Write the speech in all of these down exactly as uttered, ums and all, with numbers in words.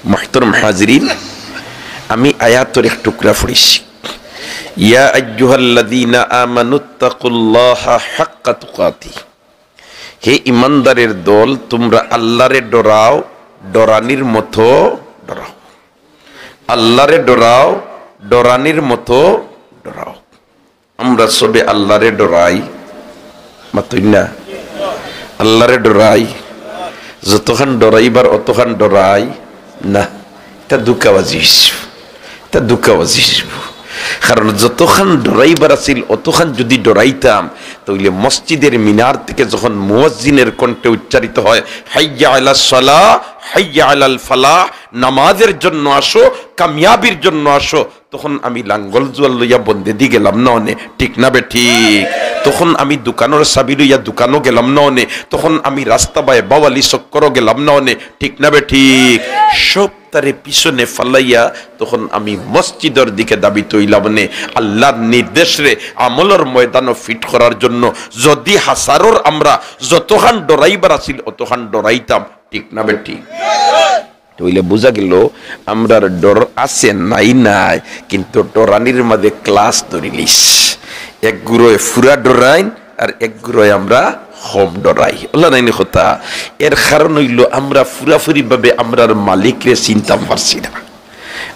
মুহতারাম হাজিরিন, আমি আয়াতর এক টুকরা পড়ছি, ইয়া আইয়ুহাল্লাযীনা আমানুত্তাকুল্লাহা হাক্কা তুকাতিহি। হে ইমানদারের দল, তোমরা আল্লাহরে ডরাও, ডরানির মতো ডরাও। আল্লাহরে ডরাও, ডরানির মতো ডরাও। আমরা সবে আল্লাহরে ডরাই, মাতইন না? আল্লাহরে ডরাই, যতখান ডরাইবার অতখান ডরাই না। ইটা ধুকাবাজি অইছে, ইটা ধুকাবাজি অইছে। কারণ যতখান ডরাইবার আছিল অতখান যুদি ডরাইতাম, তাইলে মসজিদের মিনার থাকি যখন মুয়াজ্জিনের কণ্ঠে উচ্চারিত হয়, "হাইয়া আলাস সালাহ, হাইয়া আলাল ফালাহ, নামাজের জন্য আসো, কামিয়াবির জন্য আসো", তখন আমি লাঙ্গল জুয়াল লইয়া বন্দেদি গেলাম না অনে, ঠিক না বেঠিক? তখন আমি দোকানর চাবি লইয়া দোকানো গেলাম না অনে, তখন আমি রাস্তা বায় বাওয়ালি চক্করো গেলাম না অনে, ঠিক না বেঠিক? সবতারে পিছনে ফালাইয়া তখন আমি মসজিদর দিকে ধাবিত অইলাম নে, আল্লাহর নির্দেশরে আমলর ময়দানো ফিট করার জন্য। যুদি হাছারর আমরা যতখান ডরাইবার আছিল অতখান ডরাইতাম, ঠিক না বেঠিক? তাইলে বুঝা গেল, আমরার ডর আছে নাই নাই, কিন্তু ডরানির মাঝে ক্লাস ধরিলিছি। এক গুরুয়ে পুরা ডরাইন, আর এক গুরুয়ে আমরা কম ডরাই। অলা নায়নি কথা? এর কারণ অইলো আমরা পুরাপুরি ভাবে আমরার মালিকরে চিনতাম পারছি না।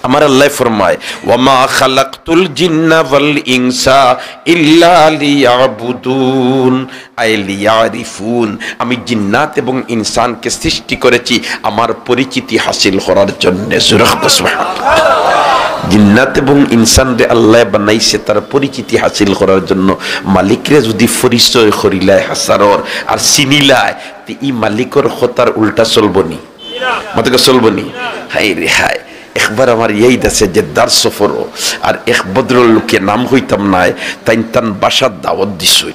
আমার আল্লায় ফরমায়, "ওয়ামা খালাকতুল জিন্না ওয়াল ইনসা ইল্লা লিয়াবুদুন।" আই লিয়ারিফুন, আমি জিন্নাত এবং ইনসানকে সৃষ্টি করেছি আমার পরিচিতি হাসিল করার জন্য। জোরে কও সুবহানাল্লাহ। জিন্নাত এবং ইনসানরে আল্লায় বানাইছে তার পরিচিতি হাসিল করার জন্য। মালিকরে যুদি পরিচয় করিলায় হাছারর আর চিনিলায়, তে ই মালিকর কথার উল্টা চলবো নি? মাতকা চলবো নি? হায় রে হায়। একবার আমার ইয়াদ আছে, জেদ্দার সফরো আর এক ভদ্রলোকে, নাম কইতাম নায়, তাইন তান বাসাত দাওয়াত দিছইন।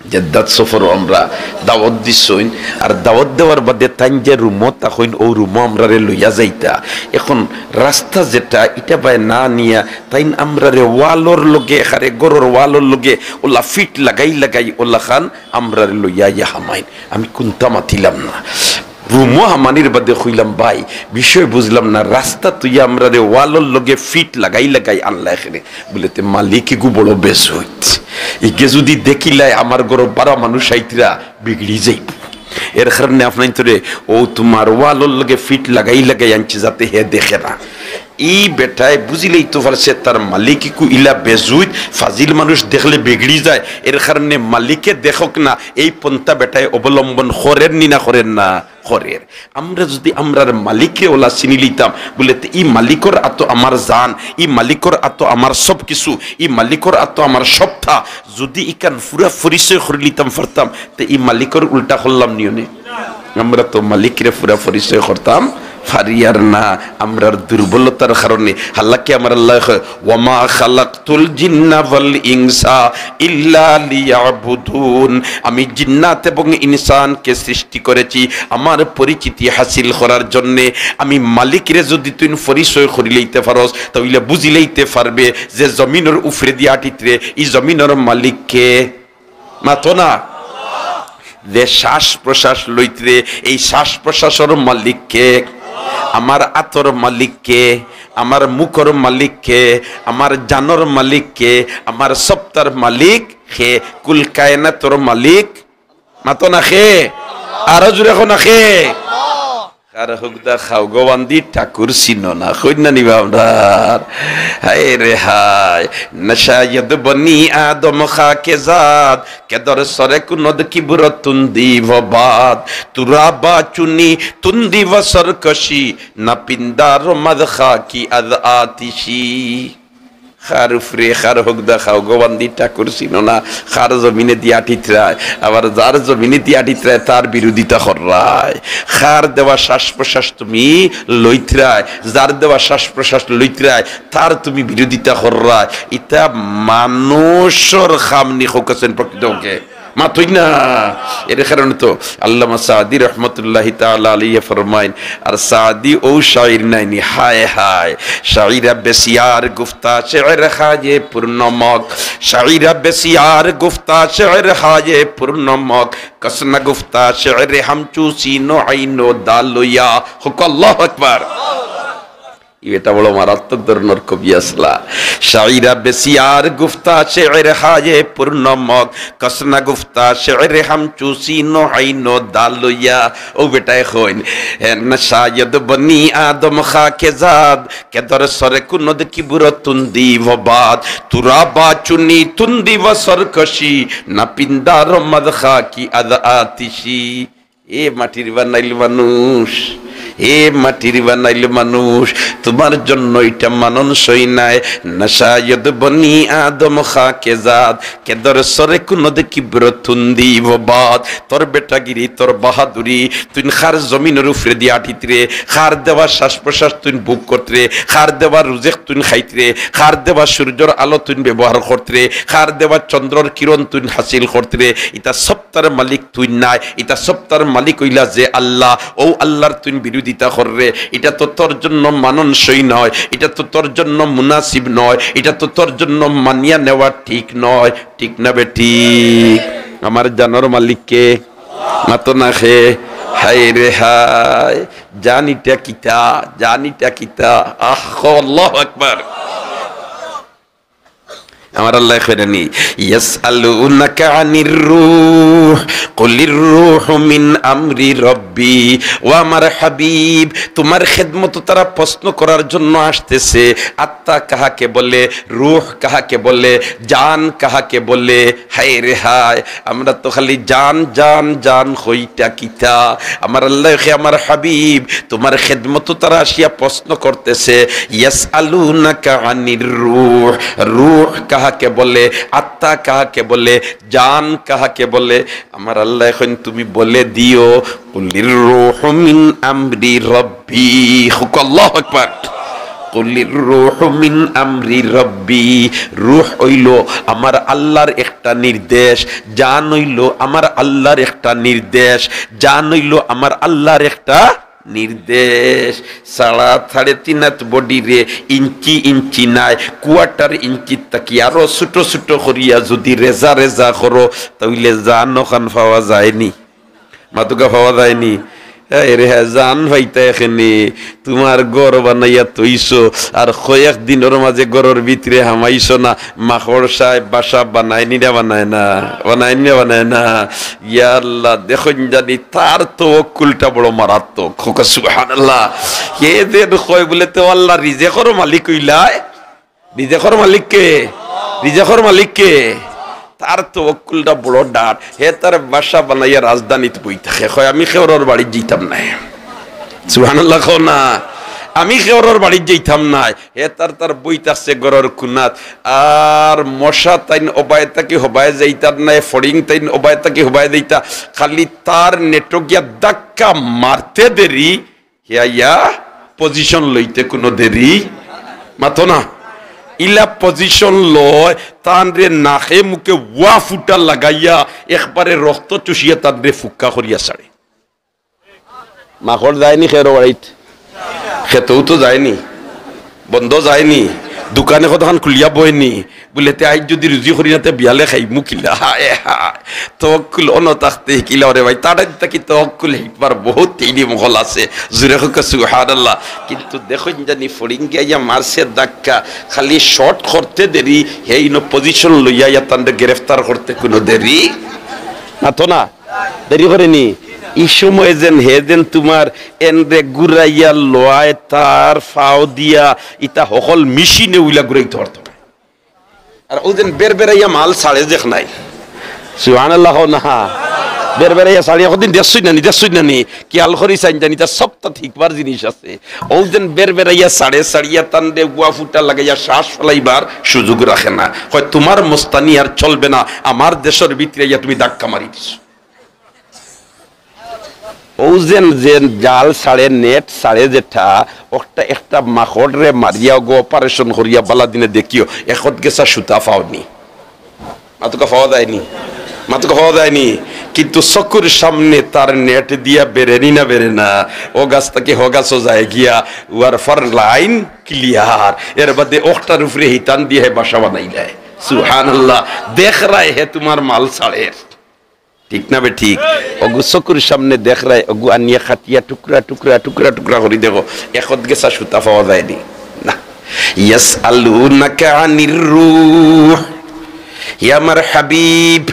জেদ্দাত সফরো আমরা দাওয়াত দিছইন, আর দাওয়াত দেওয়ার বাদে তাইন যে রুমো থাকইন, অউ রুমো আমরারে লইয়া যাইতা। এখন রাস্তা যেটা, ইটা বায় না নিয়া তাইন আমরারে ওয়ালর লগে, এখারে ঘরর ওয়ালর লগে অলা ফিট লাগাই লাগাই অলাখান আমরারে লইয়া আইয়া হামাইন। আমি কুন্তা মাতিলাম না। রুমো হামানির বাদে কইলাম, "ভাই, বিষয় বুঝলাম না, রাস্তা থইয়া আমরারে ওয়ালর লগে ফিট লাগাই লাগাই আনলা এখানে।" বলে, "তে মালিক ইগু বড় বেজুইত, ইগে যুদি দেখিলায় আমার ঘরো বারা মানুষ আইতরা, বিগড়ি যাইবো। এর কারণে আপনাইনতরে অউ তুমার ওয়ালর লগে ফিট লাগাই লাগাই আনছি যাতে হে দেখে না।" ই বেটায় বুঝিলাইতো পারছে তার মালিক ইগু ইলা বেজুইত, ফাজিল মানুষ দেখলে বিগড়ি যায়, এর কারণে মালিকে দেখউক না, এই পন্থা বেটায় অবলম্বন করের নি না করের না? করের। আমরা যুদি আমরার মালিকরে অলা চিনিলিতাম, বলে, "তে ই মালিকর আতো আমার জান, ই মালিকর আতো আমার সব কিছু, ই মালিকর আতো আমার সবতা", যুদি ইখান পুরা পরিচয় করিলিতাম পারতাম, তে ই মালিকর উল্টা করলাম নি অনে? আমরা তো মালিকরে পুরা পরিচয় করতাম পারিয়ার না, আমরার দুর্বলতার কারণে। হালাকি আমার আল্লায় কয়, "ওয়ামা খালাকতুল জিন্না ওয়াল ইনসা ইল্লা লিয়াবুদুন।" আমি জিন্নাত এবং ইনসানকে সৃষ্টি করেছি আমার পরিচিতি হাসিল করার জন্যে। আমি মালিকরে যুদি তুইন পরিচয় করিলাইতে পারস, তাইলে বুঝিলাইতে পারবে যে জমিনর উপরেদি আটিতরে, ই জমিনর মালিক কে? মাতো না। যে শ্বাস প্রশ্বাস লইতরে, এই শ্বাস প্রশ্বাসর মালিক কে? আমার আতর মালিক কে? আমার মুখর মালিক কে? আমার জানর মালিক কে? আমার সবতার মালিক কে? কুল কায়নাতর মালিক মাতো না কে? আরো জোরে কও না কে? কার হুকদা খাও গো বান্দি ঠাকুর চিনো না, কইন না নি বাবনার? হায় রে হায়, নশায়দ বনি আদম খাকে জাদ, কেদর সরে কুনদ কিবর তুন্দি ও বাদ, তুরা বা চুনি তুন্দি ও সরকশি, না পিন্দার মদ খাকি আদ আতিশি। কার উপরে, কার হুকদা খাও গো বান্দি ঠাকুর চিনো না, কার জমিনেদি আটিতরায়, আবার যার জমিনেদি আটিতরায় তার বিরোধিতা কররায়। কার দেওয়া শ্বাস প্রশ্বাস তুমি লইতরায়, যার দেওয়া শ্বাস প্রশ্বাস লইতরায়, তার তুমি বিরোধিতা কররায়। ইতা মানুষর কাম নি, কউক্কা চাইন প্রকৃতপক্ষে। মাতইন না। এর কারণে তো আল্লামা সাদি রহমতুল্লাহি তাআলা আলাইহি ফরমাইন, আর সাদি অউ শাইর নায়নি, হায় হায়, শাইরা বেসিয়ার গুফতা শের হায়ে পুরনমক, শাইরা বেসিয়ার গুফতা শের হায়ে পুরনমক, কস না গুফতা শের হামচু সিনো আইনো দালয়া। কউক্কা আল্লাহু আকবার। ই বেটা বড় মারাত্মক ধরনর কবি আছলা। শাইরা বেসিয়ার গুফতা শের হায়ে পূর্ণমক, কসনা গুফতা শের হামচুসি নোহাইনো দালুইয়া। ও বেটায় কইন, হে না শায়দ বনি আদম খাকে জাদ, কে দর সরে কুনদ কিবর তুন্দি ও বাদ, তুরা বা চুনি তুন্দি ও সরকশি, না পিন্দার মদ খাকি আদ আতিশি। এ মাটির বানাইল মানুষ, এ মাটির বানাইল মানুষ, তোমার জন্য এটা মানানসই নায়। না শায়দ বনি আদম খাকে জাদ, কে দর সরে কুনদ কিবর তুন্দি ও বাদ। তোর বেটাগিরি, তোর বাহাদুরি, তুই খার জমিনর উপরে দিয়া আটিতরে, খার দেওয়া শ্বাস প্রশ্বাস তুই বুক করতরে, খার দেওয়া রুজেক তুই খাইতরে, খার দেওয়া সূর্যর আলো তুই ব্যবহার করতরে, খার দেওয়া চন্দ্রর কিরণ তুই হাসিল করতরে, ইতা সব তার মালিক তুই নায়, ইতা সব তার মালিক অইলা যে আল্লাহ। ও আল্লাহর তুই বিরোধিতা কররে, ইটা তো তোর জন্য মানানসই নয়, ইটা তো তোর জন্য মুনাসিব নয়, ইটা তো তোর জন্য মানিয়া নেওয়া ঠিক নয়। ঠিক না বেঠিক? আমার জানর মালিক কে? মাতো না খে। হায় রে হায়, জান ইটা কিতা, জান ইটা কিতা। আহ, আল্লাহু আকবার। আমার আল্লায় কইরা নি, ইয়াসআলুনাকা আনির রূহ, কুলির রূহু মিন আমরি রব্বি। ও আমার হাবিব, তোমার খেদমত তারা প্রশ্ন করার জন্য আসতেছে, আত্মা কাহাকে বলে, রূহ কাহাকে বলে, জান কাহাকে বলে। হায় রে হায়, আমরা তো খালি জান, জান, জান কইটা কিতা? আমার আল্লায় কয়, আমার হাবিব, তোমার খেদমত তারা আসিয়া প্রশ্ন করতেছে, ইয়াসআলুনাকা আনির রূহ, রূহ কাহাকে বলে, আত্মা কাহাকে বলে, জান কাহাকে বলে? আমার আল্লায় কইন, তুমি বলে দিও, কুলির রূহু মিন আমরি রব্বি। হুক আল্লাহু আকবার। কুলির রূহু মিন আমরি রব্বি। রূহ অইলো আমার আল্লাহর একটা নির্দেশ, জান অইলো আমার আল্লাহর একটা নির্দেশ, জান অইলো আমার আল্লাহর একটা নির্দেশ। সাড়া, সাড়ে তিন হাত বডিরে ইঞ্চি ইঞ্চি নায়, কোয়ার্টার ইঞ্চির থাকি আরো ছোট ছোট করিয়া যদি রেজা রেজা করো, তাইলে জান অখান পাওয়া যায়নি। মাতুকা পাওয়া যায়নি। এ রে হ্যাঁ, জান পাইতা এখানে। তোমার ঘর বানাইয়া থইছো, আর কয়েক দিনর মাঝে ঘরর ভিতরে হামাইছো না, মাকড় সায় বাসা বানায়নি না বানায় না, বানায়নি না বানায় না। ইয়া আল্লাহ, দেখইন জানি তার তওয়াক্কুলটা বড় মারাত্মক। হুক সুবহানাল্লাহ। হে যেন কয় বলে, তে আল্লাহ রিজেকর মালিক অইলায়, রিজেকর মালিক কে? রিজেকর মালিক কে? তার তওয়াক্কুলটা বড় ডাট। হে তার বাসা বানাইয়া রাজধানীত বই থাকে, কয়, "আমি কেউরর বাড়িত যাইতাম নায়।" সুবহানাল্লাহ কও না। "আমি কেউরর বাড়িত যাইতাম নায়।" হে তার, তার বই থাকছে ঘরর কুনাত। আর মশা তাইন অবায় থাকি হবায় যাইতার নায়, ফড়িং তাইন অবায় থাকি হবায় যাইতা। খালি তার নেটো গিয়া ধাক্কা মারতে দেরি, হে আইয়া পজিশন লইতে কুনু দেরি মাতো না। ইলা পজিশন লয়, তানরে নাকে মুখে ওয়া ফুটা লাগাইয়া একবারে রক্ত চুষিয়া তানরে ফুক্কা করিয়া ছাড়ে। মাকড় যায়নি কেউরর বাড়িত, খেতেও তো যায়নি, বন্ধ যায়নি, দোকানে কতখান খুলিয়া বয়নি, বুলে, "তে আইজ যদি রুজি করি না, তে বিয়ালে খাইমু কিলা?" হায় হায়, তওয়াক্কুল অনো থাকতে কিলা রে ভাই, তাড়াই থাকি তওয়াক্কুল হিকবার বহুত তেইনি মহল আছে। জুরে হুক সুবহানাল্লাহ। কিন্তু দেখইন জানি ফড়িং গিয়া মারছে ধাক্কা, খালি শর্ট করতে দেরি, হেইন পজিশন লইয়া ইয়া তানরে গ্রেফতার করতে কুনু দেরি মাতো না, দেরি করেনি। ই সময় যেন হে যেন তোমার এনরে ঘুরাইয়া লওয়ায় তার ফাও দিয়া ইতা হকল মেশিনে উইলা ঘুরাইতে পারতো না। আর ও যেন বের বেরাইয়া মাল ছাড়ে দেখ নাই। সুবহানাল্লাহ কও না। বের বেরাইয়া ছাড়িয়া কদিন দেখছই না নি, দেখছই না নি? খেয়াল করি চাইন জানি, তার সবটা ঠিকবার জিনিস আছে। ও যেন বের বেরাইয়া ছাড়ে, ছাড়িয়া তানরে ওয়া ফুটা লাগাইয়া শ্বাস ফালাইবার সুযোগ রাখে না। কয়, "তোমার মস্তানি আর চলবে না, আমার দেশর ভিতরে আইয়া তুমি ধাক্কা মারি দিছো।" ও যেন, যেন জাল ছাড়ে, নেট ছাড়ে যেটা, ওটা একটা মাকড়রে মারিয়া ওগু অপারেশন করিয়া বালা দিনে দেখিও, একত গেছা সুতা পাওনি। মাতুকা পাওয়া যায়নি, মাতুকা পাওয়া যায়নি। কিন্তু চকুর সামনে তার নেট দিয়া বেরেনি না বেরে না, ও গাছ থাকি হ গাছও যায় গিয়া, ওয়ার ফার লাইন ক্লিয়ার। এর বাদে ওটার উপরে হিতান দিয়া হে বাসা বানাইলায়। সুবহানাল্লাহ। দেখরায় হে তোমার মাল ছাড়ের। ঠিক না বে ঠিক? ওগু চকুর সামনে দেখরায়, ওগু আনিয়া কাটিয়া টুকরা, টুকরা, টুকরা, টুকরা করি দেখো, একত গেছা সুতা পাওয়া যায়নি। ইয়াসআলুনাকা আনির রূহ। হে আমার হাবিব,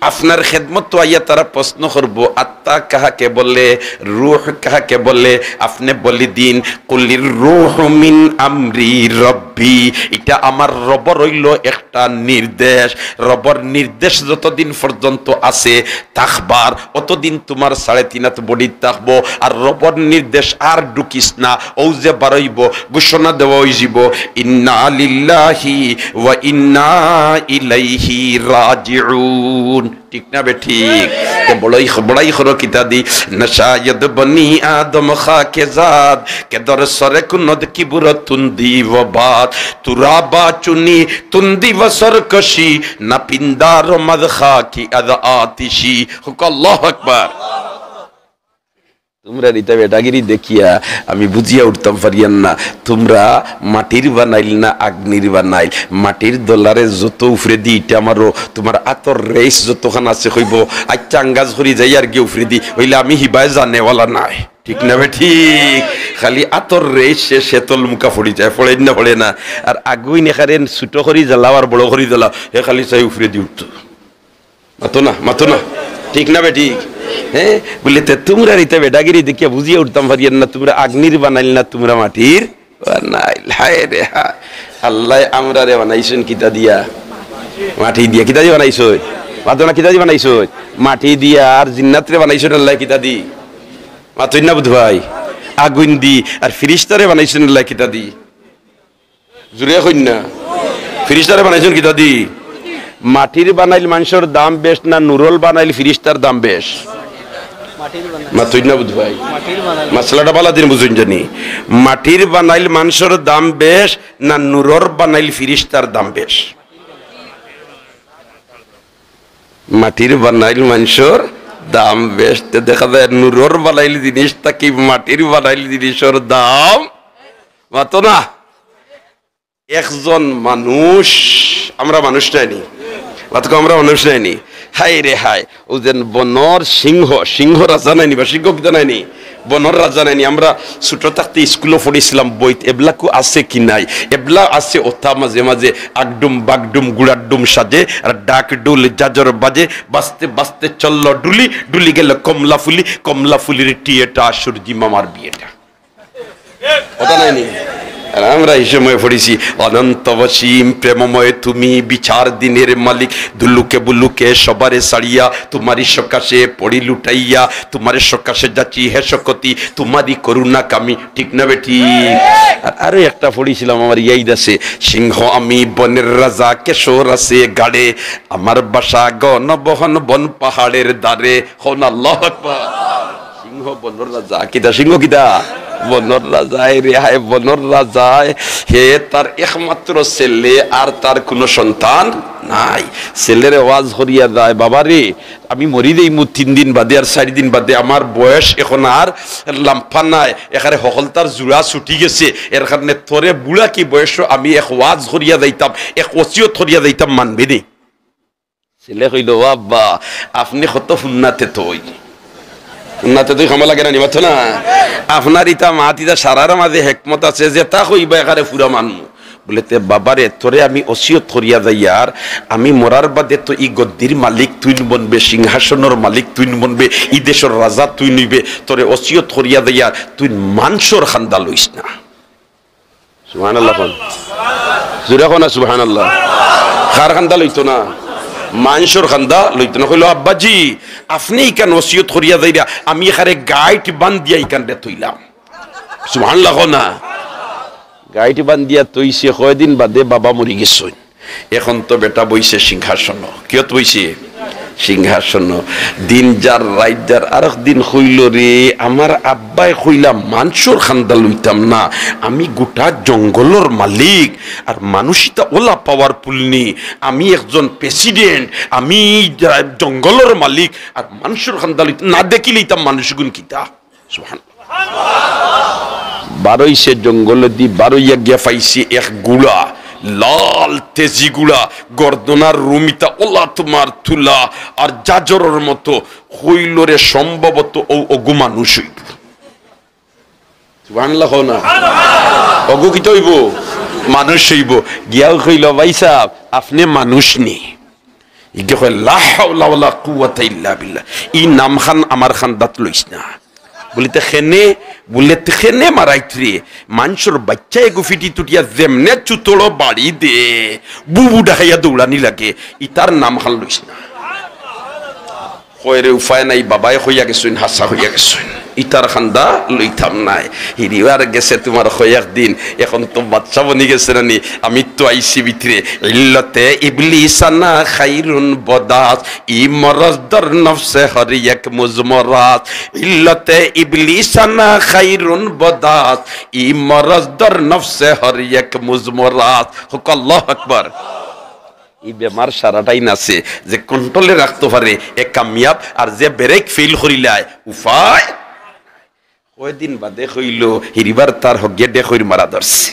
আপনার খেদমতো আইয়া তারা প্রশ্ন করবো, আত্মা কাহাকে বলে, রূহ কাহাকে বলে? আপনে বলি দিন, কুলির রূহু মিন আমরি রব্বি, ইটা আমার রবর অইলো একটা নির্দেশ। রবর নির্দেশ যতদিন পর্যন্ত আছে, থাকবার, অতদিন তুমার সাড়ে তিন আত body থাকবো। আর রবর নির্দেশ আর ঢুকিস না, অউ যে বারইবো, ঘোষণা দেওয়া অইযিবো, ইন্না লিল্লাহি ওয়া ইন্না ইলাইহি রাজিউন। ঠিক না বেঠিক? তে বড়াই, বড়াই করো কিতা দি? নাশায়দ বনি আদম খাকে জাদ, কে দর সরে কুনদ কিবুর তুন্দি ও বাদ, তুরাবা চুনি তুন্দি ও সরকশি, না পিন্দার মাদ খাকি আদ আতিশি। হুক আল্লাহু আকবার। তুমরার ইতা বেটাগিরি দেখিয়া আমি বুঝিয়া উঠতাম পারিয়ার না। তুমরা মাটির বানাইল না আগ্নির বানাইল? মাটির দলারে যত উফরেদি ইটা মারো, তুমার আতর রেশ যতখান আছে কইবো, আইচ্ছা আঙ্গাজ করি যাই আর কি উফরেদি, অইলে আমি হিবায় জানেওয়ালা নায়। ঠিক না বেঠিক? খালি আতর রেশ সে শেতল মুখা পড়ি যায়, পড়ে না, পড়ে না। আর আগুইন এখানে ছোট করি জ্বালাও আর বড় করি জ্বালাও, হে খালি চাই উফরেদি উঠতো। মাতো না, মাতো না। ঠিক না বেঠিক? হ্যাঁ? বলে, "তে তুমরার ইতা বেটাগিরি দেখিয়া বুঝিয়া উঠতাম পারিয়ার না, তুমরা আগ্নির বানাইল না, তুমরা মাটির বানাইল।" হায় রে হায়। আল্লায় আমরারে বানাইছইন কিতা দিয়া? মাটি দিয়া। কিতা দিয়া বানাইছইন? মাতো না, কিতা দিয়া বানাইছইন? মাটি দিয়া। আর জিন্নাতরে বানাইছইন আল্লায় কিতা দি? মাতইন না বুধ ভাই? আগুইন দি। আর ফিরিস্তারে বানাইছইন আল্লায় কিতা দি? জুরে কইন না। ফিরিস্তারে বানাইছইন কিতা দি? মাটির বানাইল মানষর দাম বেশ না নুরর বানাইল ফিরিস্তার দাম বেশ? মাতইন না বুধ ভাই? মাসলাটা বালা দিন বুঝইন জানি। মাটির বানাইল মানষর দাম বেশ না নুরর বানাইল ফিরিস্তার দাম বেশ? মাটির বানাইল মানষর দাম বেশ। তে দেখা যায় নুরর বানাইল জিনিস থাকি মাটির বানাইল জিনিসর দাম, মাতো না। একজন মানুষ, আমরা মানুষ নায়নি? মাতকো, আমরা মানুষ নায়নি? হায় রে হায়, অউ যেন বনর সিংহ, সিংহ রাজা নায়নি বা সিংহ কিতা নায়নি? বনর রাজা নায়নি? আমরা ছোট থাকতে স্কুলো পড়ছিলাম, বইত এবলাকু আছে কি নাই? এবলা আছে, অতা মাঝে মাঝে আগডুম বাগডুম গুড়ার ডুম সাজে, আর ডাক ডুল জাজর বাজে, বাজতে বাজতে চলল ডুলি, ডুলি গেল কমলা ফুলি, কমলা ফুলির টিয়েটা, সূর্যি মামার বিয়েটা। কথা নায়নি? আর আমরা এই সময় পড়ছি, অনন্ত অসীম প্রেমময় তুমি, বিচার দিনের মালিক, দুলুকে বুলুকে সবারে ছাড়িয়া, তোমারই সকাশে পড়ি লুটাইয়া, তোমার সকাশে যাচ্ছি হে শকতি, তোমারই করুণা কামি। ঠিক না বেঠিক? আর আরো একটা পড়ছিলাম, আমার ইয়াদ আছে, সিংহ আমি বনের রাজা, কেশর আছে গাড়ে, আমার বাসা গণ বহন বন পাহাড়ের দ্বারে। হন আল্লাহু আকবার। সিংহ বনর রাজা। কিতা সিংহ কিতা? বনর রাজা। এ রে হায়, বনর রাজা। হে তার একমাত্র ছেলে, আর তার কোনো সন্তান নাই। ছেলেরে ওয়াজ করিয়া যায়, "বাবা রে, আমি মরি যাইমু তিন দিন বাদে আর চাইর দিন বাদে, আমার বয়স এখন আর লাম্পা নাই, এখানে হকলতার জোড়া ছুটি গেছে, এর কারণে তোরে বুড়া কি বয়স আমি এক ওয়াজ করিয়া যাইতাম, এক ওসিয়ত করিয়া যাইতাম, মানবে নি?" ছেলে কইল, "ও আব্বা, আপনে কত হুন্নাতে তৈ।" হুন্নাতে তৈ খামা লাগে না নি, মাতো না? আপনার ইতা মাত ইতা সারার মাঝে হেকমত আছে, যেতা কইবা এখানে পুরা মানমু। বলে, "তে বাবারে, তোরে আমি ওসিয়ত করিয়া যাইয়ার, আমি মরার বাদে তো ই গদ্দির মালিক তুইন বনবে, সিংহাসনর মালিক তুইন বনবে, ই দেশর রাজা তুইন অইবে, তোরে ওসিয়ত করিয়া যাইয়ার, তুইন মানষর খান্দা লইস না।" সুবহানাল্লাহ কন। জোরে কও না সুবহানাল্লাহ। কার খান্দা লইতো না? মানষর খান্দা লইতো না। কইল, "আব্বাজি, আপনে ইখান ওসিয়ত করিয়া যাইরা, আমি এখানে গাইট বান্ধিয়া ইখানরে থইলাম।" সুবহানাল্লাহ কও না। গাইট বান্ধিয়া থইছে, কয়দিন বাদে বাবা মরি গেছইন। এখন তো বেটা বইছে সিংহাসন। কিয়ত বইছে? সিংহাসন। দিন যার, রাইত যার, আরক দিন কইল, "রে, আমার আব্বায় কইলা মানষর খান্দা লইতাম না, আমি গোটা জঙ্গলর মালিক, আর মানুষ ইতা ওলা powerful নি, আমি একজন president, আমি জা-, জঙ্গলর মালিক, আর মানষর খান্দা লইতাম না, দেখি লইতাম মানুষগুন কিতা।" সুবহানাল্লাহ। বারইছে জঙ্গলেদি, বারইয়া গিয়া পাইছে এক ঘুড়া, লাল তেজি ঘুড়া, গর্দনার রুমিতা ওলা তুমার তুলা, আর জাজরর মতো। কইল, "রে, সম্ভবত অউ অগু মানুষ অইব।" সুবহানাল্লাহ কও না। অগু কিতা অইব? মানুষ অইবো। গিয়াও কইল, "ভাই সাব, আপনে মানুষ নি?" ইগে কয়, "লা হাওলা ওয়ালা কুওয়াতা ইল্লা বিল্লাহ, ই নামখান আমার খান্দাত লইস না।" বুলে, "তে কেনে?" বুলে, "তে কেনে মারাইত রে? মানষর বাইচ্চা এগু ফিটিত উঠিয়া যেমনে চুতড়ো বাড়ি দে, বুবু ডাকাইয়া দৌড়ানি লাগে, ইতার নামখান লইস না।" কয় রে, উপায় নাই, বাবায় কইয়া গেছইন, হাছা কইয়া গেছইন, ইতার খান্দা লইতাম নায়। হিরিবার গেছে তুমার কয়েক দিন, এখন তো বাদশা বনি গেছে না নি, আমি তো আইছি ভিতরে। ইল্লতে ইবলিসানা খাইরুন বদাস, ই মরজ দর নফসে হর এক মুজমরাস। ইল্লতে ইবলিসানা খাইরুন বদাস, ই মরজ দর নফসে হর এক মুজমরাস। কউক্কা আল্লাহু আকবার। ই বেমার সারাটাইন আছে, যে কন্ট্রোলে রাখতো পারে, এ কামিয়াব, আর যে ব্রেক ফেইল করিলায়, উপায়। কয়দিন বাদে কইল, হিরিবার তার হগে ডেকইর মারা ধরছে।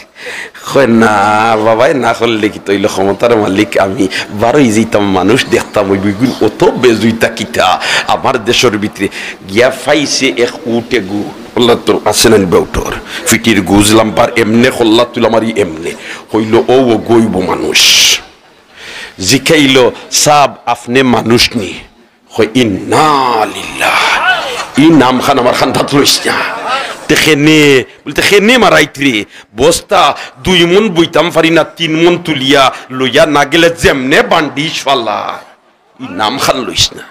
কয়, "না, বাবায় না করলে কিতা অইলো, ক্ষমতার মালিক আমি, বারই যাইতাম, মানুষ দেখতাম, অউ বেগুন অত বেজুইতা কিতা, আমার দেশর ভিতরে।" গিয়া পাইছে এক উট এগু, আল্লাহ তো আছে না নিবা উটর, ফিটির গুজ লাম্বার এমনে কল্লা তুলা মারি এমনে। কইল, "অউ অগু অইবো মানুষ।" জিকাইল, "সাব, আপনে মানুষ নি?" কয়, "ইন্না লিল্লাহ, ই নামখান আমার খান্দাত লইস না।" তে কেনে? বুলে, "তে কেনে মারাইত রে? বস্তা দুই মন বইতাম পারি না, তিন মন তুলিয়া লইয়া না গেলে যেমনে বান্ডিশ ফালা, ই নামখান লইস না।"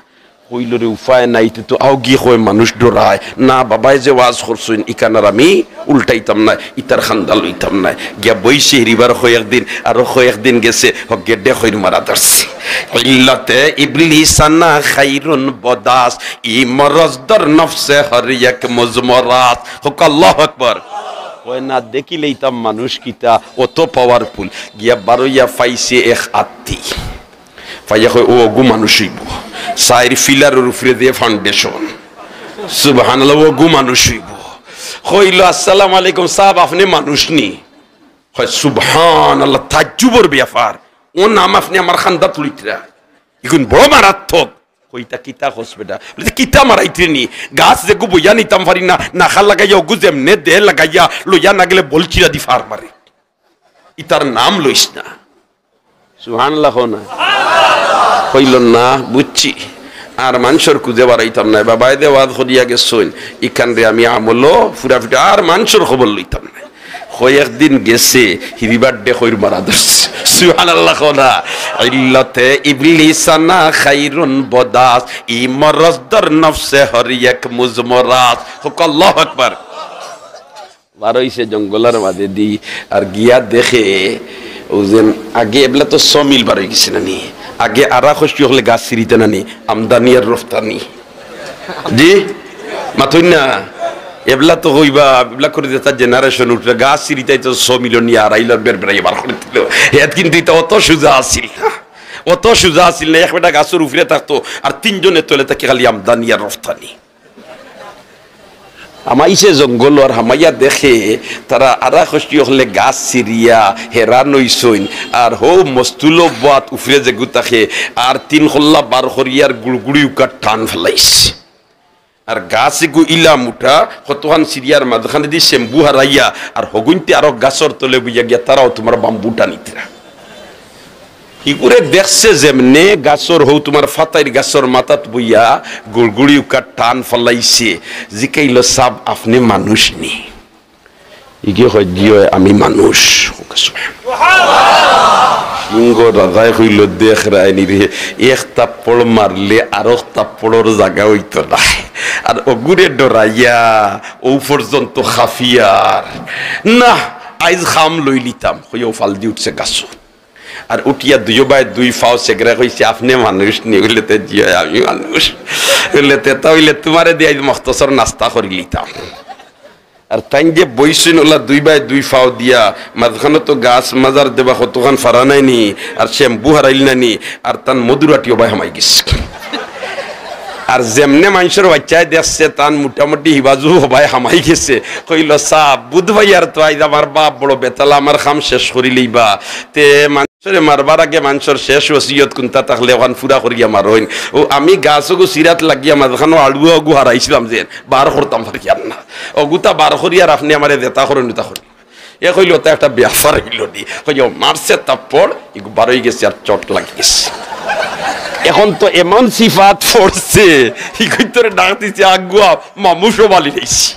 কইল, "রে, উপায় নাই, তে তো আওগি কয় মানুষ ডরায় না, বাবায় যে ওয়াজ করছইন, ইখান আর আমি উল্টাইতাম না, ইতার খান্দা লইতাম না।" গিয়া বইছে হিরিবার কয়েকদিন, আরো কয়েকদিন গেছে, হগে ডেকইর মারা ধরছে। ইল্লতে ইবলিসানা খাইরুন বদাস, ই মরজ দর নফসে হর এক মুজমরাস। কউক্কা আল্লাহু আকবার। কয়, "না দেখিলাইতাম মানুষ কিতা, অত পাওয়ারফুল।" গিয়া বারইয়া পাইছে এক আত্তি। পাইয়া কয়, "অউ অগু মানুষ অইবো, চাইর ফিলারর উপরে যে ফাউন্ডেশন, সুবহানাল্লাহ, অউ অগু মানুষ অইবো।" কইল, "আসসালামু আলাইকুম সাব, আপনে মানুষ নি?" কয়, "সুবহানাল্লাহ, তাজ্জুবর ব্যাপার, অউ নাম আপনে আমার খান্দাত লইতরা, ইগুন বড় মারাত্মক।" কইতা, "কিতা কস বেটা?" বুলে, "কিতা মারাইতরে নি? গাছ যেগু বইয়া নিতাম পারি না, নাখা লাগাইয়া অগু যেমনে দে লাগাইয়া লইয়া না গেলে বলচিরা দি ফার মারে।" ইতার নাম লইস না। সুবহানাল্লাহ কও না। কইল, "না, বুঝছি, আর মানষর খুঁজে বারইতাম নায়, বাবায় দে ওয়াজ করিয়া গেছইন, ইখানরে আমি আমলো ফুরা ফিটা, আর মানষর খবর লইতাম নায়।" কয়েকদিন গেছে, হিরিবার ডেকইর মারা ধরছে। সুবহানাল্লাহ কও না। ইল্লতে ইবলিসানা খাইরুন বদাস, ই মরজ দর নফসে হর এক মুজমরাস। কউক্কা আল্লাহু আকবার। বারইছে জঙ্গলর মাঝেদি, আর গিয়া দেখে, অউ যেন আগে এবলা তো সমিল বারই গেছে না নি, আগে আরা কষ্টি অকলে গাছ ছিরিতা না নি, আমদানি আর রফতানি। জি, মাতইন না, এবলা তো কইবা, এবলা করি যেতা জেনারেশন উঠরা, গাছ ছিরিতায় তো সমিল নিয়া আরাইল বের বেরাইয়া বার করি দিল। হেত কিন্তু ইতা অত সুজা আছিল না, অত সুজা আছিল না। এক বেটা গাছর উপরে থাকতো, আর তিনজনে তলে থাকি খালি আমদানি আর রফতানি। হামাইছে জঙ্গল আর হামাইয়া দেখে তারা আরা কষ্টি অকলে গাছ ছিরিয়া হেরান অইছইন, আর হউ মস্তুলো বাত উফরে যেগু থাকে, আর তিন কল্লা বার করিয়ার গুড়গুড়ি উকার টান ফালাইছে। আর গাছ এগু ইলা মুটা, কতখান ছিরিয়ার মাঝখানেদি চেম্বু হারাইয়া, আর হগুইন্তে আরো গাছর তলে বইয়া গিয়া তারাও তুমার বাম্বু টানিতরা। ইগুরে দেখছে যেমনে গাছর হউ তুমার ফাতাইর গাছর মাথাত বইয়া গুড়গুড়ি উকার টান ফালাইছে, জিকাইল, "সাব, আপনে মানুষ নি?" ইগে কয়, "জি অয়, আমি মানুষ।" সিংহ রাজায় কইল, "দেখ রায়নি রে, এক থাপ্পড় মারলে আরক থাপ্পড়র জাগা অইতো নায়। আর অগুরে ডরাইয়া অউ পর্যন্ত খাফিয়ার। না, আইজ খাম লইলিতাম।" কইয়া অউ ফালদি উঠছে গাছত। আর উঠিয়া দুইও বায় দুই ফাও সেগরে কইছে, "আপনে মানুষ নি?" বুলে, "তে জি অয়, আমি মানুষ।" বুলে, "তে তা অইলে তুমারে দিয়া আইজ মখতসর নাস্তা করিলিতাম।" আর তাইন যে বইছইন অলা দুই বায় দুই ফাও দিয়া, মাঝখানো তো গাছ মাজার দেবা কতখান ফারা নাই নি, আর চেম্বু হারাইল না নি, আর তান মধুরাটি অবায় হামাই গেছে। আর যেমনে মানষর বাইচ্চায় দেখছে, তান মোটামুটি হিবাজু অবায় হামাই গেছে। কইল, "সাব, বুধবাইয়ার তো আইজ আমার বাপ বড় বেতালা, আমার কাম শেষ করিলিবা। তে মানষরে মারবার আগে মানষর শেষ ওসিয়ত কুনতা থাকলে অখান পুরা করিয়া মারইন। অউ আমি গাছ অগু ছিরাত লাগিয়া মাঝখানো আড়ুয়া অগু হারাইছিলাম যেন, বার করতাম পারিয়ার না। অগুতা বার করিয়ার আপনে আমারে যেতা করইন, অতা করইন।" এ কইল, "ওটা একটা ব্যাপার অইল নি।" কই, "ও মারছে থাপ্পড়, ইগু বারই গেছে আর চোট লাগি গেছে।" এখন তো এমন সিফাত পড়ছে, ইগুইন্তরে ডাক দিছে, "আগুয়া, মামু সবালি রইছি।"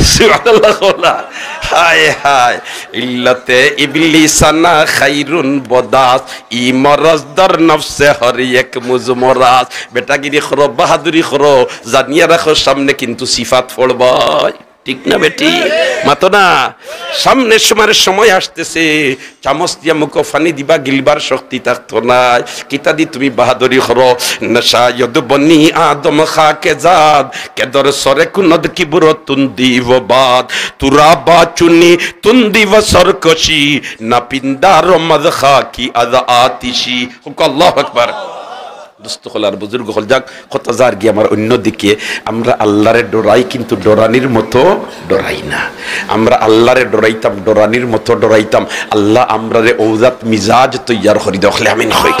সুবহানাল্লাহ কও না। হায় হায়। ইল্লাতে ইবলিসানা খাইরুন বদাস, ই মরজ দর নফসে হর এক মুজ মরাজ। বেটাগিরি করো, বাহাদুরি করো, জানিয়া রাখো সামনে কিন্তু সিফাত পড়বায়। ঠিক না বেটি? মাতো না। সামনে তোমার সময় আসতেছে, চামচ দিয়া মুখো পানি দিবা, গিলবার শক্তি থাকতো নায়। কিতা দি তুমি বাহাদুরি করো? নশায়দ বনি আদম খাকে জাদ, কে দর সরে কুনদ কিবর তুন্দি ও বাদ। তুরা বা চুনি তুন্দি ও সরকশি, না পিন্দার মদ খাকি আদ আতিশি। হুক আল্লাহু আকবার। দোস্ত হকল আর বুজুর্গ হকল, যাক, কথা যার গিয়া আমার অন্যদিকে। আমরা আল্লাহরে ডরাই, কিন্তু ডরানির মতো ডরাই না। আমরা আল্লাহরে ডরাইতাম, ডরানির মতো ডরাইতাম। আল্লাহ আমরারে ঔজাত মিজাজ তৈয়ার করি দেও, হকলে আমিন কই।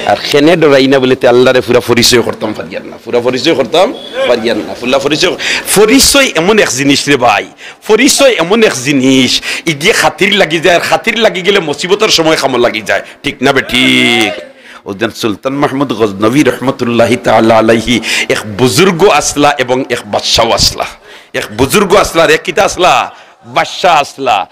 আর কেনে ডরাই না বলে তে আল্লাহরে পুরা পরিচয় করতাম পারিয়ার না, পুরা পরিচয় করতাম পারিয়ার না, পুরা পরিচয়। পরিচয় এমন এক জিনিস রে ভাই, পরিচয় এমন এক জিনিস, ইগিয়ে খাতির লাগি যায়, আর খাতির লাগি গেলে মুসিবতর সময় কামো লাগি যায়। ঠিক না বেঠিক? ওদিন সুলতান মাহমুদ গজনবী রহমতুল্লাহি তাআলা আলাইহি এক বুজুর্গ আছলা এবং এক বাদশাও আছলা। এক বুজুর্গ আছলা, আর এক কিতা আছলা? বাদশা আছলা।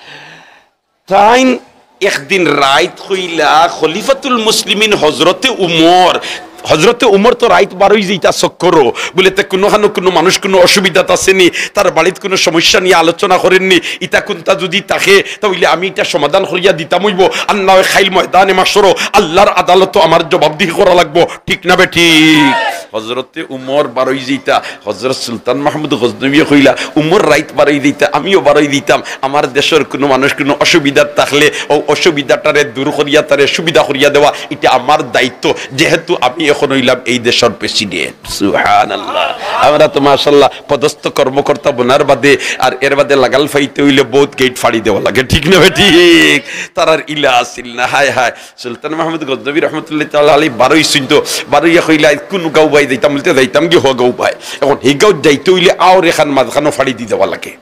তাইন একদিন রাইত কইলা খলিফাতুল মুসলিমিন হজরতে উমর, হজরতে উমর তো রাইত বারই যাইতা চক্করো, বলে তে কুনু খানো কুনু মানুষ কুনু অসুবিধাত আছে নি, তার বাড়িত কুনু সমস্যা নিয়া আলোচনা করের নি, ইতা কুনতা যুদি থাকে, তা অইলে আমি ইতা সমাধান করিয়া দিতাম অইবো, আর না অয় খাইল ময়দানে মাশরো আল্লাহর আদালতো আমার জবাবদিহি করা লাগবো, ঠিক না বেঠিক? হজরতে উমর বারই যাইতা, হজরত সুলতান মাহমুদ গজনবীয়ে কইলা, "উমর রাইত বারই যাইতা, আমিও বারই যাইতাম, আমার দেশর কুনু মানুষ কুনু অসুবিধাত থাকলে অউ অসুবিধাটারে দূর করিয়া তারে সুবিধা করিয়া দেওয়া, ইটা আমার দায়িত্ব, যেহেতু আমি এখন অইলাম এই দেশর প্রেসিডেন্ট।" সুবহানাল্লাহ। আমরা তো মাশাআল্লাহ পদস্থ কর্মকর্তা বনার বাদে আর এর বাদে লাগাল পাইতে অইলে বউত গেইট ফাড়ি দেওয়া লাগে, ঠিক না বেঠিক? তারার ইলা আছিল না, হায় হায়। সুলতান মাহমুদ গজনবী রহমতুল্লাহ তাআলা আলাইহি বারইছইন তো, বারইয়া কইলা, "কুন গাঁও বায় যাইতাম?" বলতে, "যাইতাম গি হ গাঁও বায়।" এখন হি গাঁওত যাইতে অইলে আওর এখান মাঝখানো ফাড়ি দি দেওয়া লাগে।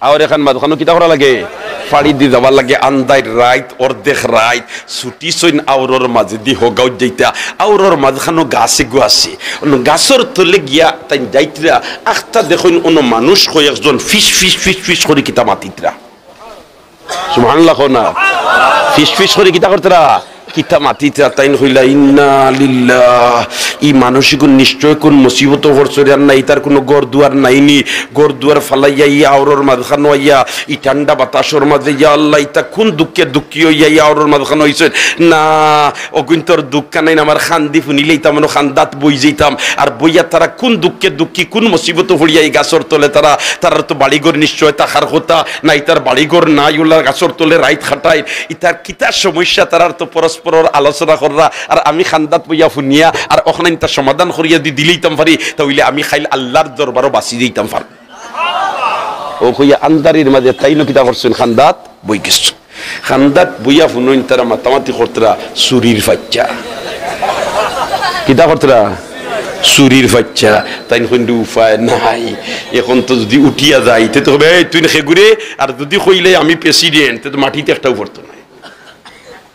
আওর এখান মাঝখানো কিতা করা লাগে? ফাড়ি দি যাওয়া লাগে। আন্দাইর রাইত, অর্ধেক রাইত, ছুটিছইন আওরর মাঝেদি হ গাঁওত যাইতা। আওরর মাঝখানো গাছ এগু আছে। অনো গাছর তলে গিয়া তাইন যাইতরা, আখতা দেখইন অনো মানুষ কয়েকজন ফিস ফিস ফিস ফিস করি কিতা মাতিতরা। সুবহানাল্লাহ কও না। ফিস ফিস করি কিতা করতরা? কিতা মাতিতরা। তাইন কইলা, "ইন্না লিল্লাহ, ই মানুষ ইগুন নিশ্চয় কুন মুসিবতো পড়ছইন, আর না ইতার কুনু ঘর দুয়ার নাই নি, ঘর দুয়ার ফালাইয়া ই আওরর মাঝখানো আইয়া, ই ঠান্ডা বাতাসর মাঝে, ইয়া আল্লাহ, ইতা কুন দুঃখে দুঃখী অইয়া ই আওরর মাঝখানো আইছইন। না, অগুইন্তর দুঃখ নাই, আমার কান্দি হুনিলে ইতা মনো কান্দাত বই যাইতাম।" আর বইয়া তারা কুন দুঃখে দুঃখী, কুন মুসিবতো পড়িয়া ই গাছর তলে তারা, তারার তো বাড়িঘর নিশ্চয় থাকার কথা, না ইতার বাড়িঘর নাই, অলা গাছর তলে রাইত কাটায়, ইতার কিতা সমস্যা, তারার তো পরস্পরর আলোচনা কররা, আর আমি কান্দাত বইয়া হুনিয়া, আর অখান ইতা সমাধান করিয়া দি দিলাইতাম পারি, তা অইলে আমি খাইল আল্লাহর দরবারো বাঁচি যাইতাম পারি। অউ কইয়া আন্দারির মাঝে তাইনও কিতা করছইন, কান্দাত বই গেছইন। কান্দাত বইয়া হুনইন তারা মাতামাতি করতরা চুরির বাইচ্চা। কিতা করতরা? চুরির বাইচ্চা। তাইন কইন, "উপায় নাই, এখন তো যুদি উঠিয়া যাই, তে তো কইবা, 'এই তুইন কেগুরে?' আর যুদি কইলে, 'আমি প্রেসিডেন্ট,' তে তো মাটিত একটাও পড়তো নায়।"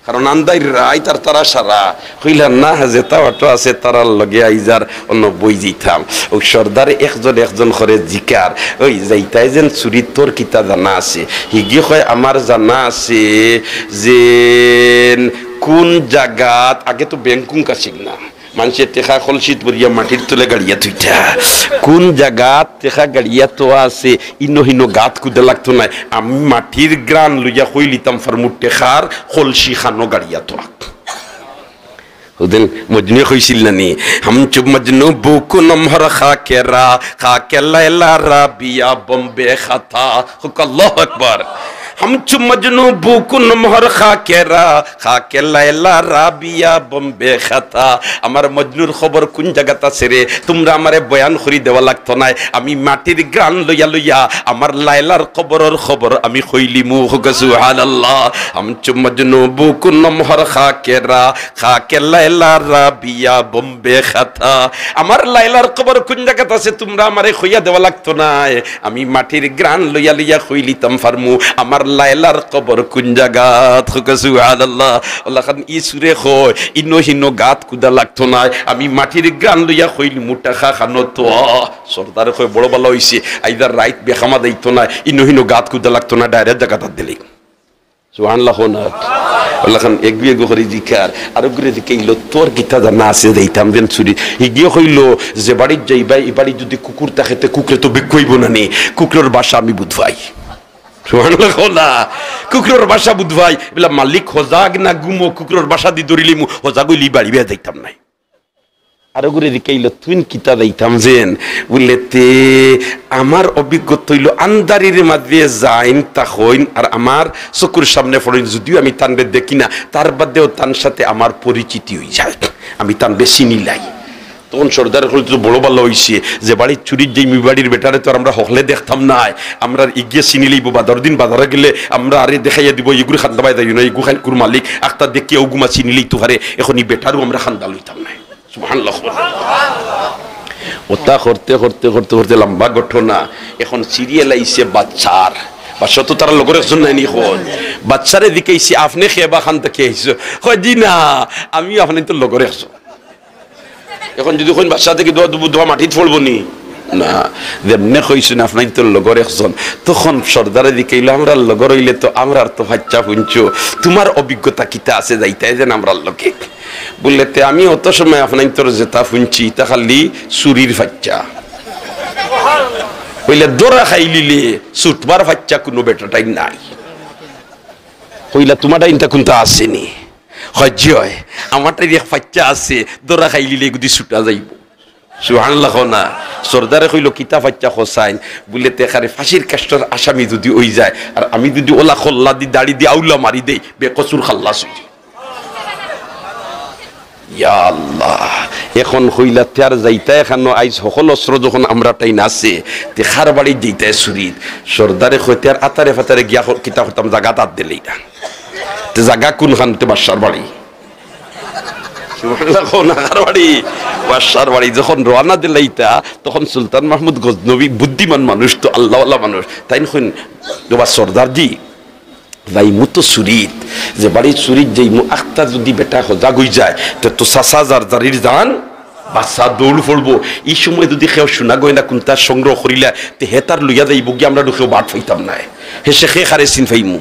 কারণ আন্দাইর রাইত আর তারা সারা। কইলা, "না, যেতা অটো আছে, তারার লগে আইজ আর অনো বই যাইতাম।" অউ সর্দারে একজন একজন করি জিকার, "ওই যাইতায় যেন চুরির তোর কিতা জানা আছে?" হিগিয়ে কয়, "আমার জানা আছে যে কুন জাগাত, আগে তো ব্যাংকুক আছিল না, মানষে টেকা কলসিত ভরিয়া মাটির তলে গাড়িয়া থইতা। কুন জাগাত টেকা গাড়িয়া থওয়া আছে, ইনো হিনো গাত খুদা লাগতো নায়। আমি মাটির গ্রান লইয়া কইলিতাম পারমু টেকার কলসি খানো গাড়িয়া থওয়া।" ওদিন মজনুয়ে কইছিল না নি, "হাম চুপ মজনু বুকু নম্বর খা কে রা, খা কে লাইলা রা বিয়া বম্বে খাতা।" হুক আল্লাহু আকবার। হামচু মজনু বুকুন মোহর খাকেরা, খাকে লায়লা রাবিয়া বোম্বে খাতা। আমার মজনুর খবর কুন জাগাত আছে রে? তুমরা আমারে বয়ান করি দেওয়া লাগতো নায়, আমি মাটির গান লইয়া লইয়া আমার লায়লার কবরর খবর আমি কইলিমু। কউক্কা সুবহানাল্লাহ। হামচু মজনু বুকুন মোহর খাকেরা, খাকে লায়লা রাবিয়া বোম্বে খাতা। আমার লায়লার কবর কুন জাগাত আছে তুমরা আমারে কইয়া দেওয়া লাগতো নায়, আমি মাটির গান লইয়া লইয়া কইলিতাম পারমু, আমার লায়লার কবর কুন জাগাত। কউক্কা সুবহানাল্লাহ। অলাখান ই সুরে কয়, ইনো হিনো গাত কুদা লাগতো নায়, আমি মাটির গান লইয়া কইলিমু। টাকা খানো তো সর্দারে কয়, বড় ভালা অইছে, আইজ আর রাইত বেখামা যাইতো নায়, ইনো হিনো গাত কুদা লাগতো নায়, direct জাগাত আত দিলে। সুবহানাল্লাহ কও না। অলাখান এগু এগু করি জিকার, আরোগুরে জিকাইলো, তোর কিতা জানা আছে যাইতাম যেন চুরি। হিগিয়ে কইলো, যে বাড়িত যাইবায়, ই বাড়িত যুদি কুকুর থাকে, তে কুকুরে তো বেক্কু অইবো না নি, কুকুরর ভাষা আমি বুঝবায়। সুবহানাল্লাহ কও না। কুকুরর ভাষা বুঝবায়। বলে, মালিক হজাগ না ঘুমো, কুকুরর ভাষা দি ধরিলিমু, হজাগ অইলে ই বাড়ি বায় যাইতাম নায়। আরোগুরে জিকাইলো, তুইন কিতা যাইতাম যেন? বুলে, তে আমার অভিজ্ঞতা অইলো, আন্দারির মাঝে যাইন তা কইন, আর আমার চকুর সামনে পড়ইন, যুদিও আমি তানরে দেখি না, তার বাদেও তান সাথে আমার পরিচিতি অইযায়, আমি তানরে চিনিলাই। তখন সর্দারে কইলো, তো বড় ভালা অইছে, যে বাড়িত চুরিত যাইমু ই বাড়ির বেটারে তো আর আমরা হকলে দেখতাম নায়, আমরার ইগিয়ে চিনিলাইবো, বাদর দিন বাজারে গেলে আমরা আরে দেখাইয়া দিবো, ইগুরে খান্দা বায় যাইও না, ইগু খাইলকুর মালিক, আখতা দেখিয়া অগুমা চিনিলাইতো পারে, এখন ই বেটারেও আমরা খান্দা লইতাম নায়। সুবহানাল্লাহ। অতা করতে করতে করতে করতে লম্বা ঘটনা। এখন serial আইছে বাদশার। বাদশা তো তারার লগর একজন নায় নি কয়। বাদশারে জিকাইছে, আপনে কে বা খান থাকি আইছো? কয়, জি না, আমিও আপনাইনতর লগর একজন। এখন যুদি কইন বাদশা থাকি দোয়া, দোয়া মাটিত পড়বো নি? না, যেমনে কইছইন আপনাইনতর লগর একজন, তখন সর্দারে জিকাইলো, আমরার লগর অইলে তো আমরার তো ফাইচ্চা ফুনছো, তুমার অভিজ্ঞতা কিতা আছে যাইতায় যেন আমরার লগে? বুলে, তে আমি অত সময় আপনাইনতর যেতা ফুনছি, ইতা খালি চুরির ফাইচ্চা। কইলা, ধরা খাইলিলে ছুটবার ফাইচ্চা কুনু বেটাটাইন নাই। কইলা, তুমারটাইনতা কুনতা আছে নি? কয়, জি অয়, আমারটাইন এক ফাইচ্চা আছে, ধরা খাইলিলে এগুদি ছুটা যাইবো। সুবহানাল্লাহ কও না। সর্দারে কইলো, কিতা ফাইচ্চা কও চাইন? বুলে, তে একেবারে ফাঁসির কাষ্ঠর আসামি যুদি অইযায়, আর আমি যুদি অলা কল্লা দি, দাড়ি দি আউলা মারি দেই, বেকসুর খাল্লাস অইযিমু। ইয়া আল্লাহ, এখন কইলা, তে আর যাইতায় খানো, আইজ হকল অস্ত্র যখন আমরারটাইন আছে, তে কার বাড়িত যাইতায় চুরিত? সর্দারে কয়, তে আর আতারে ফাতারে গিয়া ক-, কিতা করতাম, জাগাত আত দিলাইতা। তে জাগা কুনখান? তে বাদশার বাড়ি। সুবহানাল্লাহ কও না, কার বাড়ি? বাদশার বাড়ি। যখন রওয়ানা দিলাইতা, তখন সুলতান মাহমুদ গজনবী বুদ্ধিমান মানুষ তো, আল্লাহওয়ালা মানুষ, তাইন কইন, ওবা সর্দারজি, যাইমু তো চুরিত, যে বাড়িত চুরিত যাইমু, আখতা যুদি বেটা হজাগ অইযায়, তে তো চাচা জারজারির জান বাঁচা, দৌড় পড়বো। ই সময় যুদি কেউ সোনা গয়না কুনতা সংগ্রহ করিলা, তে হে তার লইয়া যাইবো গি, আমরা কেউ বাট পাইতাম নায়। হে শেখে কারে চিন পাইমু।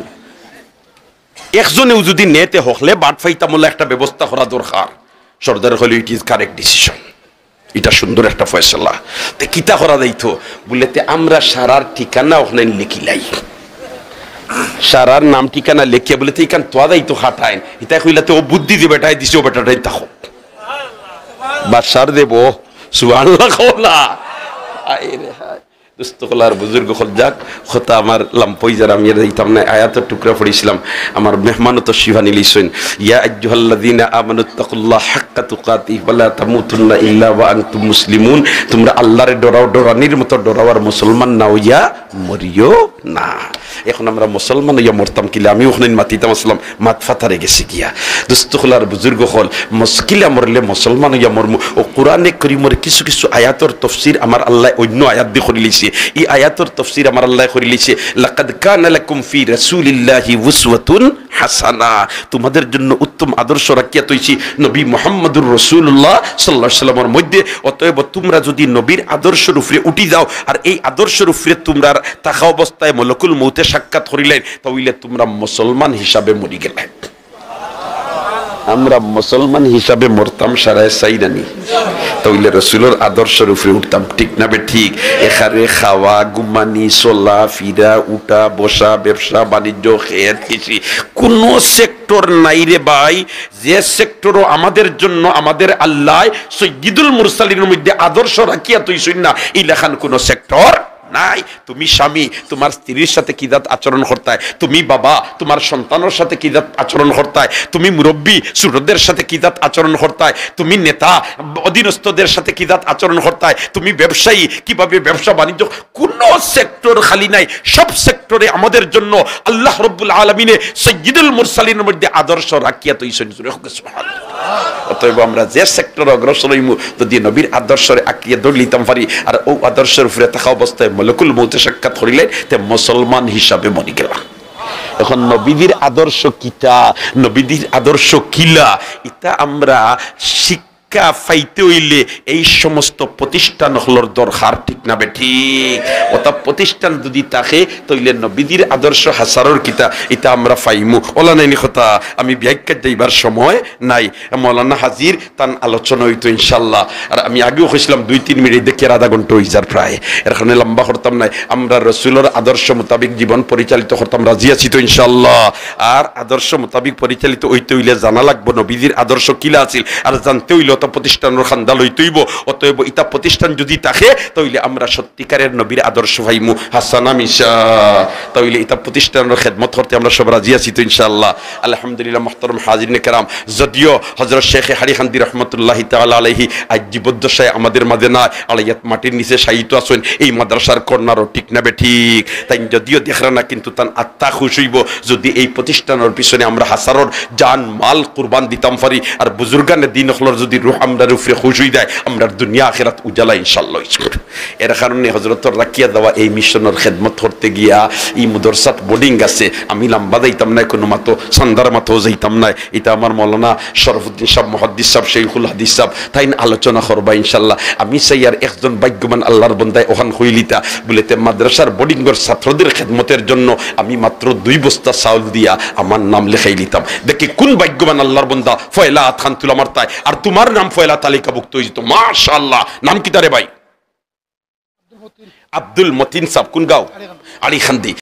একজনেও যুদি নে, তে হকলে বাট পাইতাম, অলা একটা ব্যবস্থা করা দরকার। সর্দারে কইলো, it is correct decision, ইটা সুন্দর একটা ফয়সালা। তে কিতা করা যাইতো? বুলে, তে আমরা সারার ঠিকানা অখান লেখিলাই। সারার নাম ঠিকানা লেখিয়া বুলে, তে ইখান থুয়া যাইতো কাটাইন। ইতায় কইলা, তে অউ বুদ্ধি যে বেটায় দিছে, অউ বেটাটাইন থাকো। বাদশার দেবো, সুবহানাল্লাহ কও না। হায় রে হায়। দোস্ত অকল আর বুজুর্গ অকল, যাক, কথা আমার লম্বা অইযার, আমি আর যাইতাম নায়। আয়াতর টুকরা পড়ছিলাম, আমার মেহমানও তশরিফ আনিলিছইন। ইয়া আইয়ুহাল্লাযীনা আমানুত্তাকুল্লাহা হাক্কা তুকাতিহি ওয়া লা তামুতুন্না ইল্লা ওয়া আনতুম মুসলিমুন। তুমরা আল্লারে ডরাও, ডরানির মতো ডরাও, আর মুসলমান না অইয়া মরিও না। এখন আমরা মুসলমান অইয়া মরতাম কিলা? আমি অখান মাতিতাম আছলাম, মাত ফাতারে গেছে গিয়া। দোস্ত অকল আর বুজুর্গ অকল, মসকিলা মরলে মুসলমান অইয়া মরমু। অউ কোরআনে করিমর কিছু কিছু আয়াতর তফসির আমার আল্লায় অইন্য আয়াত দি করিলিছে। ই আয়াতর তফসির আমার আল্লায় করিলিছে, "লাকাদ কানা লাকুম ফি রাসূলিল্লাহি উসওয়াতুন হাসানা।" তোমাদের জন্য উত্তম আদর্শ রাখিয়া থইছি নবী মুহাম্মদুর রাসূলুল্লাহ সাল্লাল্লাহু আলাইহি ওয়াসাল্লামর মধ্যে। অতএব তোমরা যুদি নবীর আদর্শর উপরে উঠি যাও, আর এই আদর্শর উপরে তোমরার থাকা অবস্থায় মলকুল মউতে সাক্ষাৎ করিলাইন, তা অইলে তোমরা মুসলমান হিসাবে মরি গেলায়। আমরা মুসলমান হিসাবে মরতাম সারায় চাই না নি? তা অইলে রসুলর আদর্শর উপরে উঠতাম, ঠিক না বে ঠিক? একেবারে খাওয়া, ঘুমানি, চলা, ফিরা, উঠা, বসা, ব্যবসা, বাণিজ্য, খেত, কৃষি, কুনু সেক্টর নাই রে ভাই, যে সেক্টরও আমাদের জন্য আমাদের আল্লায় সৈয়দুল মুরসালিনর মধ্যে আদর্শ রাখিয়া থইছইন না, ইলাখান কুনু সেক্টর নাই। তুমি স্বামী, তোমার স্ত্রীর সাথে কি জাত আচরণ করতায়? তুমি বাবা, তোমার সন্তানের সাথে কি জাত আচরণ করতায়? তুমি মুরব্বী, ছোটদের সাথে কি জাত আচরণ করতায়? তুমি নেতা, অধীনস্থদের সাথে কি জাত আচরণ করতায়? তুমি ব্যবসায়ী, কিভাবে ব্যবসা বাণিজ্য? কোনো সেক্টর খালি নাই, সব সেক্টরে আমাদের জন্য আল্লাহ রব্বুল আলমিনে সৈয়দুল মুরসালিনের মধ্যে আদর্শ রাখিয়া তো এই সৈন্য। অতএব আমরা যে সেক্টরে অগ্রসর হইমু, যদি নবীর আদর্শরে আঁকড়িয়ে ধরলিতাম পারি, আর ও আদর্শের উপরে থাকা অবস্থায় মলকুল মৌতে সাক্ষাৎ করিলে, তে মুসলমান হিসাবে মরি গেলাম। এখন নবীজির আদর্শ কিতা, নবীজির আদর্শ কিলা, ইতা আমরা শিক্ষা পাইতে হইলে এই সমস্ত প্রতিষ্ঠান হকলর দরকার, ঠিক না বেঠিক? অর্থাৎ প্রতিষ্ঠান যদি থাকে, তাইলে নবীজির আদর্শ হাসারর কিতা, ইতা আমরা পাইমু। ওলা নাইনি কথা, আমি ব্যাখ্যা যাইবার সময় নাই। মৌলানা হাজির, তান আলোচনা হইতো ইনশাল্লাহ। আর আমি আগেও কইছিলাম, দুই তিন মিনিট দেখি আর আধা ঘন্টা হই যার প্রায়, এর কারণে লম্বা করতাম নাই। আমরা রসুলর আদর্শ মোতাবেক জীবন পরিচালিত করতাম, রাজি আছি তো ইনশাল্লাহ? আর আদর্শ মোতাবেক পরিচালিত হইতে হইলে জানা লাগবো নবীজির আদর্শ কিলা আছিল, আর জানতে হইলে অত প্রতিষ্ঠানের খান্দা লইতে হইব। অতএব ইতা প্রতিষ্ঠান যদি থাকে, তাইলে আমরা সত্যিকারের নবীর আদর্শ পাইমু। হাসানা মিশা, তাইলে ইতা প্রতিষ্ঠানের খেদমত করতে আমরা সব রাজি আছি তো ইনশাআল্লাহ? আলহামদুলিল্লাহ। মোহতরম হাজিরিন কেরাম, যদিও হযরত শেখে হাড়িখান্দি রহমতুল্লাহি তাআলা আলাইহি আজ জীবদ্দশায় আমাদের মাঝে নাই, আড়াইয়াত মাটির নিচে শায়িত আছেন, এই মাদ্রাসার কর্নারও, ঠিক না বেঠিক? তাইন যদিও দেখরা না, কিন্তু তান আত্মা খুশ হইব যদি এই প্রতিষ্ঠানের পিছনে আমরা হাসারর জান মাল কুরবান দিতাম পারি। আর বুজুর্গানে দিন হকলর যদি রুহ আমরার উপরে খুশ হই যায়, আমরার দুনিয়া আখেরাত উজালা ইনশাআল্লাহ হইছে। এর কারণে হজরতর রাখিয়া দেওয়া এই মিশনের খেদমত করতে গিয়া, এই মুদরসাত বোর্ডিং আছে, আমি লম্বা যাইতাম না, কোনো মাতো সান্দার মাতো যাইতাম না। এটা আমার মৌলানা শরফুদ্দিন সাহেব, মুহাদ্দিস সাহেব, শেখুল হাদিস সাহেব, তাইন আলোচনা করবা ইনশাল্লাহ। আমি চাই আর একজন ভাগ্যবান আল্লাহর বন্দায় ওখান হইলিতা, বলে, "তে মাদ্রাসার বোর্ডিংর ছাত্রদের খেদমতের জন্য আমি মাত্র দুই বস্তা চাউল দিয়া আমার নাম লেখাই লিতাম।" দেখি কোন ভাগ্যবান আল্লাহর বন্দা পয়লা আত খান তুলা মারতায়, আর তোমার নাম পয়লা তালিকাভুক্ত হয়ে যেত। মাশাআল্লাহ। নাম কিতা রে ভাই? আব্দুল মতিন সাহেব, কোন গাঁও? আড়িখান্দি।